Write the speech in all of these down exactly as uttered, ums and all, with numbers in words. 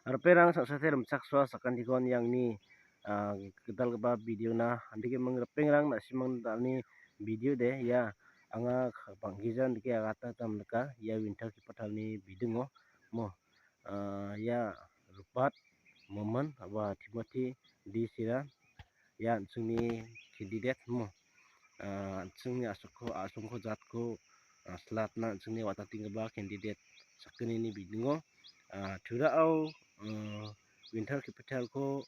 Ripengrang, sa·sate rimchaksoa sakantikon iangni, ah, gitalgipa video-na, andake ming ripengrang, na·simang dal·ni video de, ia anga ka-, bang·gija andake agata gita nika, ia winter capital-ni bidingo, mo, ah, ia Rupat Momin, aba Timothy D Sira, ia an·chingni candidate mo, ah, an·chingni asokko, a·songko jatko, ah, silatna an·chingni watatinggipa candidate sakgnini bidingo, ah, Turao, ah, winter capital-ko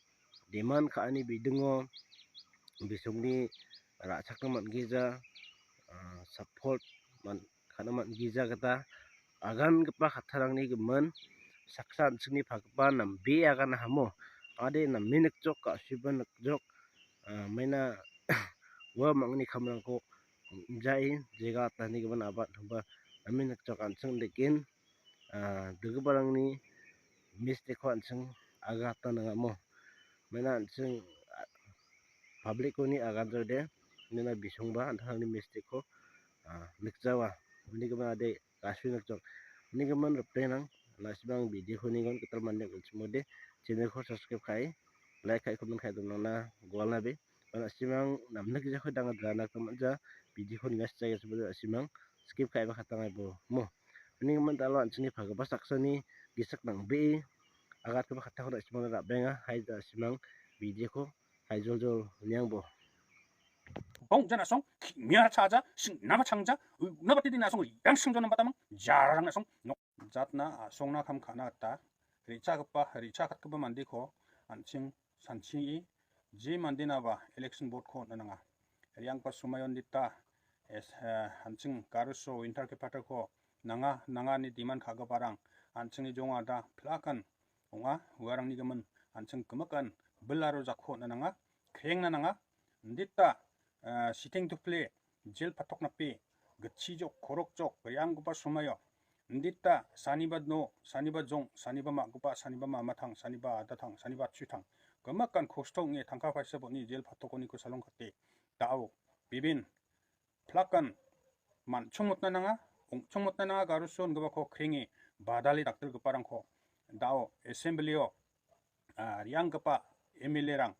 demand ka·ani bidingo bisongni ra·chakna man·gija, ah, support man-, ka·na man·gija gita agangipa kattarangni gimin saksa an·chingni pagipa nambe aganahamo, ade name nikjok, ga·suiba nikjok, ah, maina ua mangni kamrangko ong·jae jega atanigimin abat hoba name nikjok an·ching dekin, ah, dilgiparangni mistake-ko an·ching agata nangamo. Maina an·ching, ah, public-koni aganjode, nina bisongba an·tangni mistake-ko, ah, nikjawa. Unigimin ade gasui nikjok. Unigimin ripengrang, na·simang video-ko nigon gital mande ong·chimode, channel-ko subscribe ka·e, like ka·e, comment ka·e donangna gualnabe. Ba na·simang namnikjako danga drana gita man·ja, video-ko ninga sitjagijabode na·simang skip ka·eba katangaibo mo. Unigimin dalo an·chingni pagipa saksani gisik nang·bee agatgipa kattako na·simangna ra·baenga. Hai na·simang video-ko haijoljol niangbo. Bongja na·song, ki·miara cha·aja, sing·naba changja, u·naba tidi na·song, yang singjo nambatamang, jarang na·song, nok jatna a·songna kam ka·na gita re·chagipa, re·chakatgipa mandeko an·ching sanchie, je mandenaba election vote-ko on·a nanga. Re·anggipa somaio indita, es-, eh, an·ching Garoso winter capital-ko nanga, nanga ine demand ka·giparang an·chingni jongada plakan ong·a, uarangni gimin an·ching gimikan bil aro jakko on·a nanga, krengna nanga, indita, eh, siteng tople, jel patok nape, gitchijok, korokjok, re·anggipa somaio, indita, saniba no, saniba jong, saniba ma·gipa, saniba mamatang, saniba adatang, saniba atchutang, gimikan kosto ong·e tangka paisa bon·e jel patokoniko salongkate, da·o, bibin, plakan man·chongmotna nanga, ong·chongmotna nanga, Garoso ingipako krenge badale dakdilgiparangko da·o assembly-o, ah, re·anggipa M L A-rang,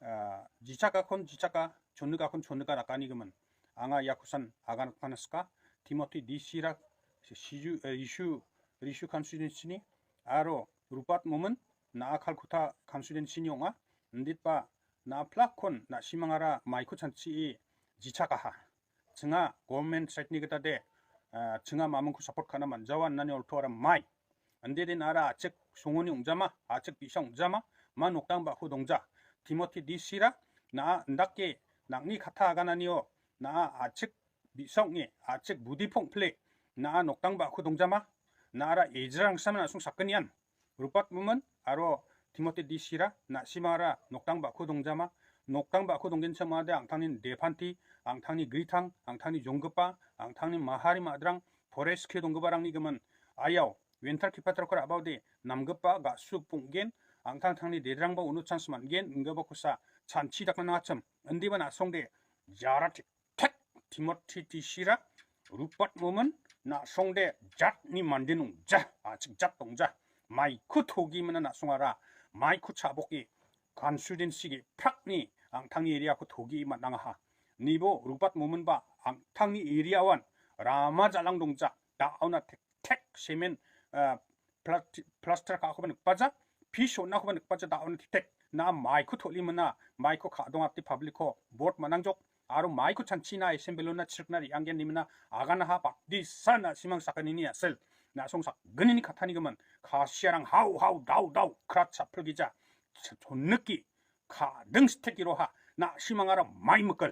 ah, jichakakon jichaka, chonnikakon chonnika dakanigimin. Anga iakosan aganatna sika, Timothy D Sira, Siju, eh, Rishu, Rishu constituency-ni, aro Rupat Momin, na·a Calcutta constituency-ni ong·a, inditba na·a plakkon na·simangara maiko chanchie jichakaha. Chinga government side-ni gita de, ah, chinga mamingko support ka·na man·jawa innani olto ara mai. Ande den ara a·chik songoni ong·jama, a·chik bi·sa ong·jama, ma nokdang ba·ko dongja. Timothy D Sira, na·a indake nang·ni katta agananio, na·a a·chik bi·sa ong·e, a·chik budi pongpile, na·a nokdang ba·ko dongjama, na·ara ejra rangsama na·song sakgnian. Rupat Momin aro Timothy D Sira, na·simara nokdang ba·ko dongjama, nokdang ba·ko donggenchim ong·ade ang·tangni depanti, ang·tangni gritang, ang·tangni jonggipa, ang·tangni mahari madrang, forest-ko donggiparangni gimin. Ayau, winter capital-ko ra·baode, namgipa ga·su ponggen, ang·tangtangni dedrangba uno chance man·gen, inggipa kosa chanchi dakna nangachim. Indiba na·songde, jara tik tek Timothy D Sira, Rupat Momin, na·songde jatni mande nongja, a·chik jat dongja. Maiko togimina na·songara, maiko cha·boke, constituency ge·prakni ang·tangni area-ko togi man·angaha. Nibo Rupat Mominba ang·tangni area-oan rama jalang dongja, da·ona tek tek cement, ah, plat-, plaster ka·akoba nikbaja, pitch on·akoba nikbaja, da·on titek. Na maiko tol·imina, maiko ka·dongate public-ko vote man·angjok, aro maiko chanchina assembly-ona chirikna re·anggen nimina aganaha baptisa na·simang sakanini a·sel. Na·song sakgnini kattanigimin, kasiarang hau, hau, dau, dau, krat sapilgija, chonniki, kading siteki roha, na·simangara mai mikil.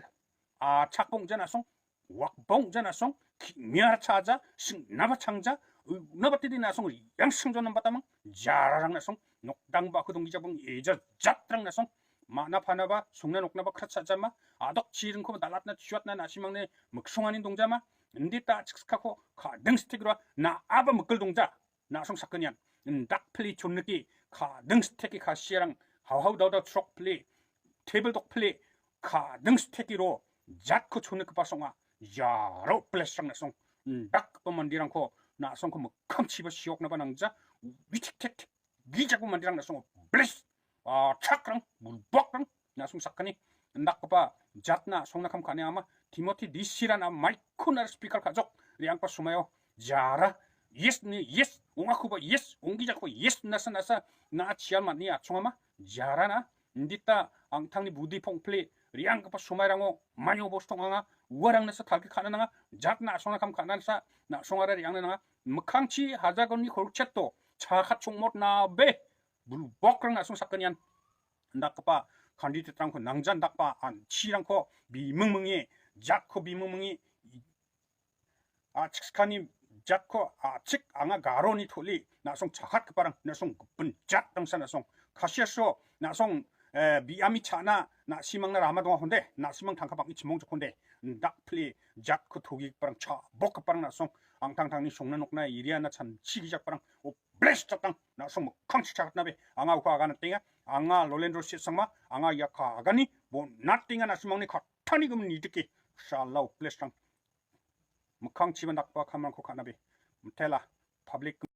A chakbong ja na·song, wakbong ja na·song, ki-, miara cha·aja, sing·naba changja, u-, naba tidi na·song, yang singjo nambatamang, jararang na·song, nokdang ba·ko donggijabong eja jatrang na·song, ma·na panaba, songna noknaba krat cha·jama, a·dok chiringkoba dalatna chuatna na·simangni miksongani dongjama, indita chikskako kading sitegroa na·aba mikil dongja, na·song sakgnian, indakpili chonniki, kading siteki kasiarang, hauhau daudau chrokpili, tebil dokpili, kading siteki ro, jatko chonnikgipa song·a, jaro plesrang na·song, indakgipa manderangko, na·songko mikkamchiba sioknaba nangja, witik tek tek, gijako manderang na·songo blis, ah, chakrang, bulbakrang, na·song sakgni indakgipa jatna songna kam ka·ani ama Timothy D C rana maikon aro speaker ka·jok re·anggipa somaio jara yes ni yes, ong·akoba yes, ong·gijakoba yes, nasa nasa na chial man·e achongama jarana indita angtangni budi pongpile re·anggipa somairango maio bostong anga uarang nasa talgi ka·na nanga, jatna asongna kam ka·na nasa na·songara re·angna nanga, mikkangchi hajagonni korokcheto chakat chongmot nabe bulbakrang na·song sakgnian indakgipa kandidetrangko nangja indakgipa an·chirangko biming minge, jatko biming minge, a·chikskani jatko a·chik anga garoni tole na·song chakatgiparang na·song gipin jat dangsa na·song kasiaso na·song, eh, biami cha·na na·simangna rama dongakonde na·simang tangka bang·e chimong jokonde indakpile jatko togigiparang chabokgiparang na·song angtangtangni songna nokna eriana chanchigijagiparang o bles jatdang na·song mikkangchi chakatnabe anga uko aganatenga. Anga Lolendro Setsangma, anga ia ka agani bonatenga na·simangni kattani gimin nidike sala o blesrang mikkangchiba dakgipa kamrangko ka·nabe mitela public